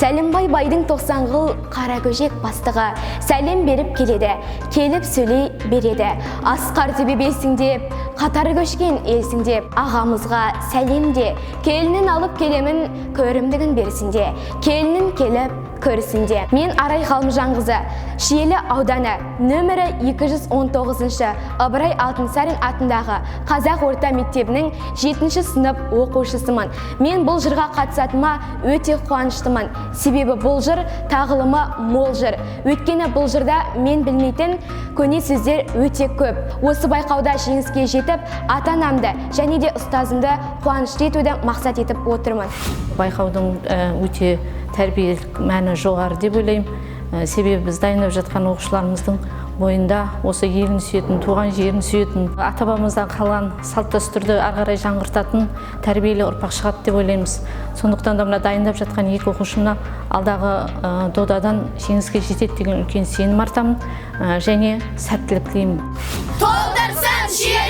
Сәлімбай байдың тоқсанғыл қара көжек бастығы сәлем беріп келеді, келіп сөйлей береді. Асқар төбе деп, қатар көшкен елсің деп, ағамызға сәлем де, келінін алып келемін, көрімдігін берсін де, келінін келіп көрсін де. Мен Арай Ғалымжанқызы, Шиелі ауданы, нөмірі 219-шы Ыбырай Алтынсарин атындағы Қазақ орта мектебінің 7 сынып оқушысымын. Мен бұл жырға қатысатыныма өте қуаныштымын. Себебі бұл жыр тағылымы мол жыр. Өйткені бұл жырда мен білмейтін көне сөздер өте көп. Осы байқауда жеңіске жетіп, ата-анамды және де ұстазымды қуанышты етуді мақсат етіп отырмын. Байқаудың өте тәрбиелік мәні жоғары деп ойлаймын. Себебі біз дайындап жатқан оқушыларымыздың бойында осы елін сүйетін, туған жерін сүйетін, ата-бабамыздан қалған салт дәстүрді ары қарай жаңғыртатын тәрбиелі ұрпақ шығады деп ойлаймыз. Сондықтан да мына дайындап жатқан екі оқушымна алдағы додадан жеңіске жетеді деген үлкен сенім артамын және сәттілік тілеймін. Толтырсын Шиелі!